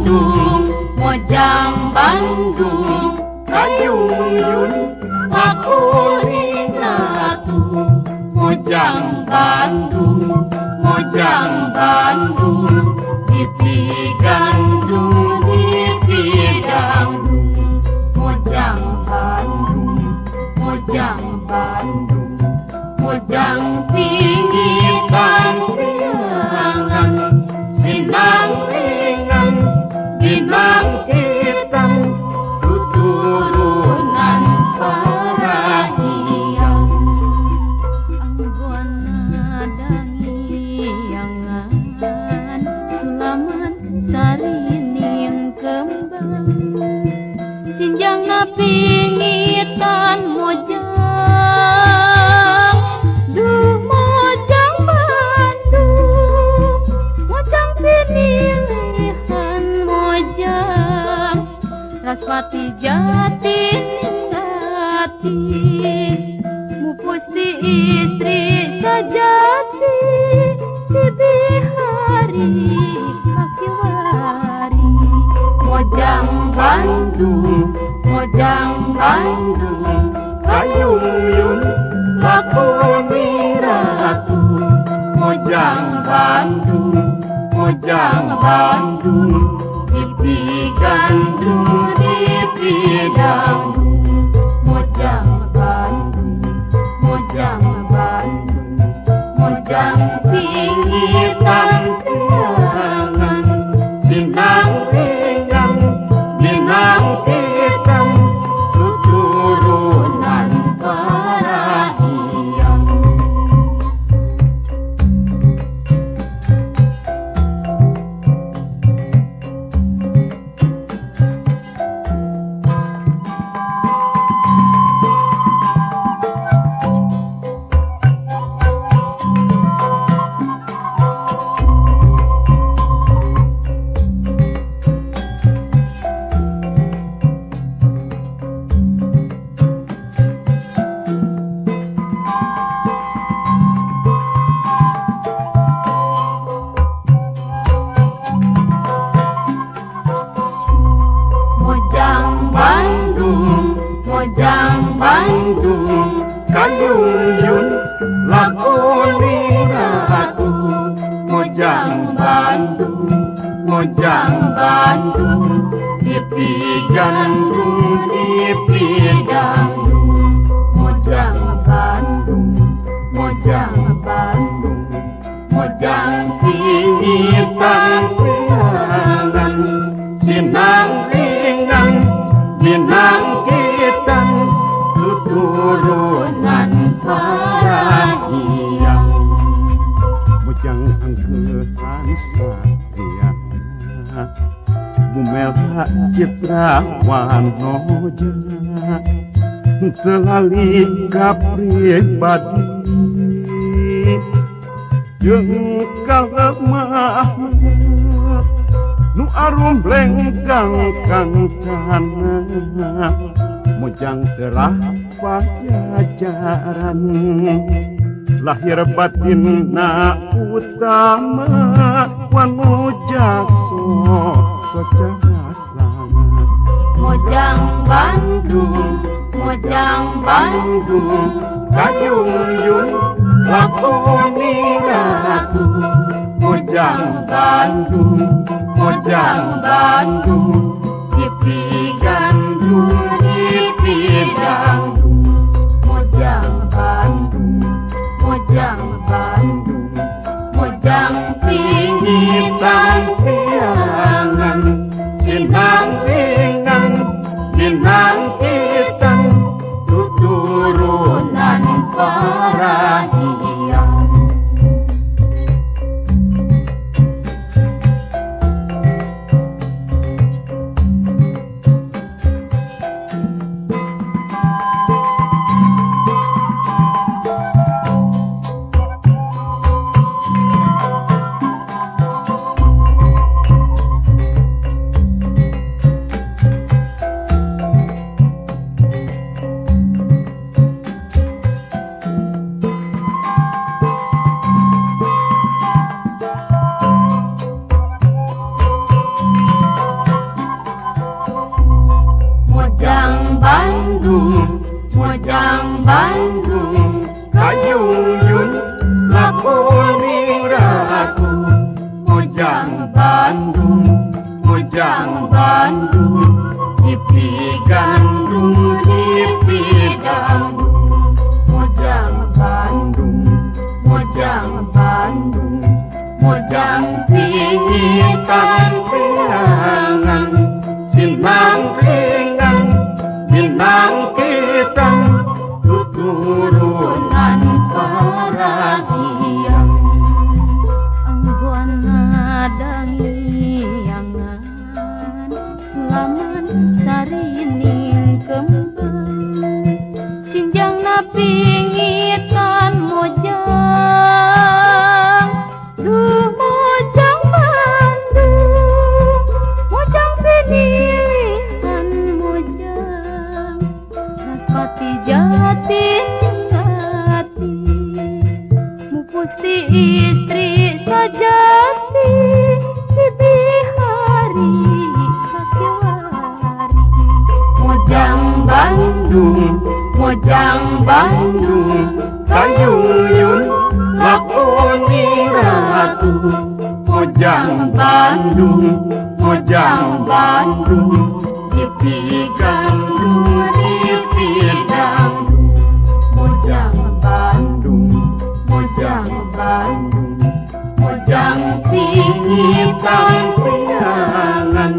Bandung, Mojang Bandung, Kayuyun Pakuning Ratu. Mojang Bandung, Mojang Bandung, Dipi Gandrung, Dipi Dangdung. Mojang Bandung, Mojang Bandung, Mojang pingitan priangan, sinanglingan binangkitan, tuturunan parahiang. Anggona dangiangan sulaman sarining kembang, sinjangna pingitan mojang, duh Mojang Bandung, Mojang pinilihan mojang, Raspati jati ninggati, mupusti istri sajati, di bihari kakiwari. Mojang Bandung, Mojang Bandung, Kayuyun Lakoni Ratu. Mojang Bandung, Mojang Bandung, Dipi Gandrung, Dipi Dangdung. Mojang Bandung, Mojang Bandung, Mojang pingitan priangan, sinanglingan binangkitan, tuturunan parahiang. Mojang Bandung, Mojang Bandung, Kayuyun Lakoni Ratu. Mojang Bandung, Mojang Bandung, Dipi Gandrung, Dipi Dangdung. Mojang Bandung, Mojang Bandung, Mojang pingitan priangan, sinanglingan binangkitan, tuturunan parahiang. Mojang angkehan satria, Bumela Citra Wanoja, Telali kapribadi jeung kalemah nu arum lengkang kangkana. Mojang terah pajajaran, lahir batin na utama, wanujaso socarasa. Mojang Bandung, Mojang Bandung, Kayuyun Lakoni Ratu. Mojang Bandung, Mojang Bandung, Dipi Gandrung, Dipi Dangdung. Mojang Bandung, Mojang Bandung, Mojang pingitan priangan, sinanglingan binangkitan, tuturunan parahiang. Pingitan priangan Sinangklingan Minangkitan Tuturunan para hyang. Anggon dangiangan Sulaman sarining kembang Sinjangna pingitan mojang. Duh, mojang Bandung, mojang pinilihan mojang Raspati jati hati Mupusti istri sajati Dibihari hakiwari. Mojang Bandung, Mojang Bandung, Kayuyun lakoni ratu. Mojang Bandung, Mojang Bandung, Dipigandung, dipidangdung. Mojang Bandung, Mojang Bandung, Mojang pingitan priangan.